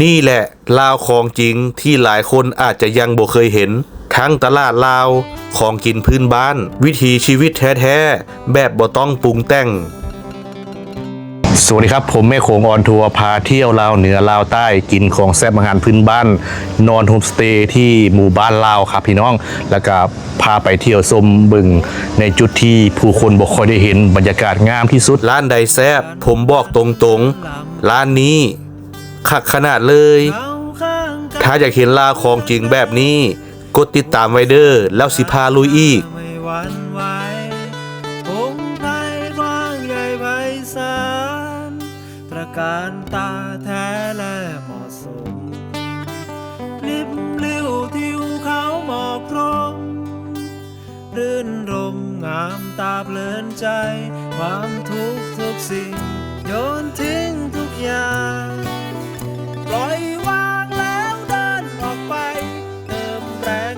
ນີ້ແຫຼະລາວຂອງຈິງທີ່ຫຼາຍຄົນອາດຈະຍັງບໍ່ເຄີຍເຫັນ, ທັງຕະຫຼາດລາວ, ຂອງກິນພື້ນບ້ານ, ວິຖີຊີວິດແທ້ໆ ແບບບໍ່ຕ້ອງປຸງແຕ່ງ. ສະຫວັດດີຄັບ, ຜົມແມ່ໂຂງອອນທົວ ພາທ່ຽວລາວເໜືອລາວໃຕ້, ກິນຂອງແຊບອາຫານພື້ນບ້ານ, ນອນໂຮມສະເຕທີ່ໝູ່ບ້ານລາວຄັບພີ່ນ້ອງ, ແລ້ວກະພາໄປທ່ຽວຊົມເບິ່ງໃນຈຸດທີ່ຜູ້ຄົນບໍ່ຄ່ອຍໄດ້ເຫັນ, ບັນຍາກາດງາມທີ່ສຸດ. ຮ້ານໃດແຊບ, ຜົມບອກຕົງໆ, ຮ້ານນີ້ຄັກຂະໜາດເລີຍ. ຖ້າຢາກເຫັນລາວຂອງຈິງແບບນີ້, ກົດຕິດຕາມໄວ້ເດີ້ ແລ້ວຊິພາລຸຍອີກ. ໃຫ້ຫວັ່ນໄຫວ ປົງໄພກວ້າງໃຫຍ່ໄພສານ ຕະການຕາແທ້ແລະເໝາະສົມ ລິບລິ້ວທິວເຂົາໝອກລົມ ລື່ນລົມງາມຕາເພີນໃຈ ຄວາມທຸກທຸກສິ່ງໂຍນຖິ້ມທຸກຢ່າງ ປ່ອຍວາງແລ້ວເດີນອອກໄປ ເຕີມແຮງ